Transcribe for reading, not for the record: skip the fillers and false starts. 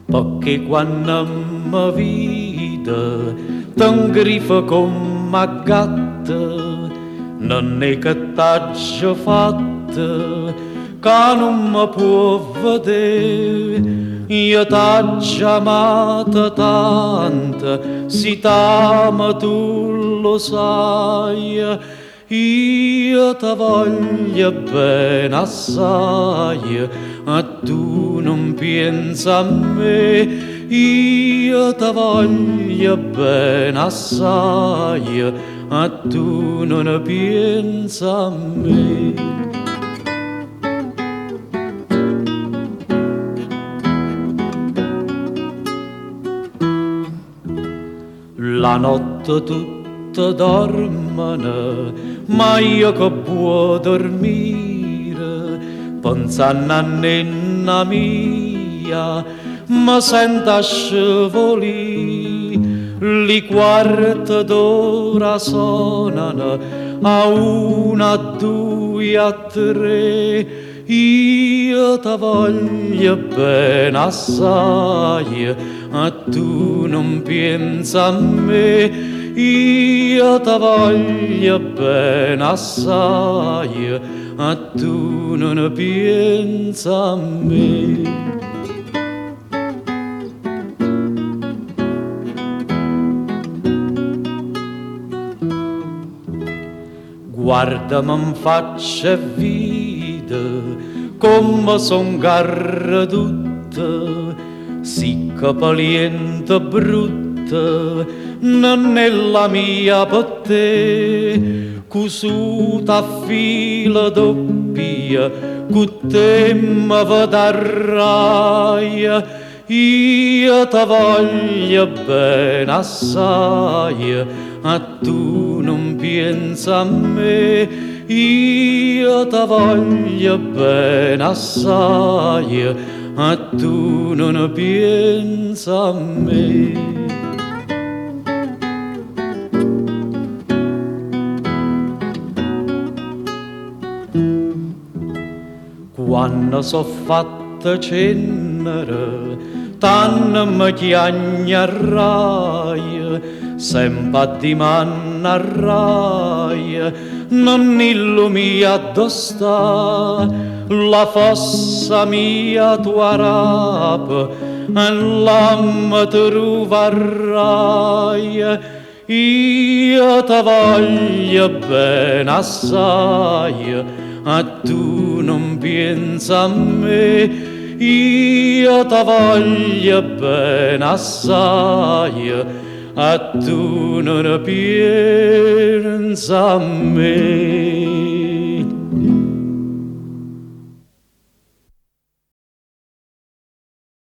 Pecché quanno me vide t'angrife comm' 'a gatta, nun è che t'aggio fatto ca nun me può vedé. Io t'aggio amata tanto, si t'amo tu lo saje. Io te voglio bene assaje, ma tu nun pienze a me. Io te voglio bene assaje, ma tu nun pienze a me. La notte tutte dormono, ma io che buo dormire, pensando a nenna mia, mi sento scivolì. Li quarti d'ora sonano, a una, a due, a tre. Io te voglio bene assai, ma tu non pensi a me. Io te voglio bene assai, ma tu non pensi a me. Guardami in faccia e vide come son garradutta, sicca paliente brutta, non è la mia per te, cusuta a fila doppia, cu te mi vedarrai. Io te voglio bene assai, ma tu non pensi a me. Io te voglio bene assai, ma tu non pensi a me. Quando so fatta cenere, tanto mi chiagnerai, sempre a dimannerai, non illumia dove sta la fossa mia tua rapa, e là mi troverai. Io te voglio bene assai, ma tu non pensi a me. Io te voglio bene assai, ma tu non pensi a me.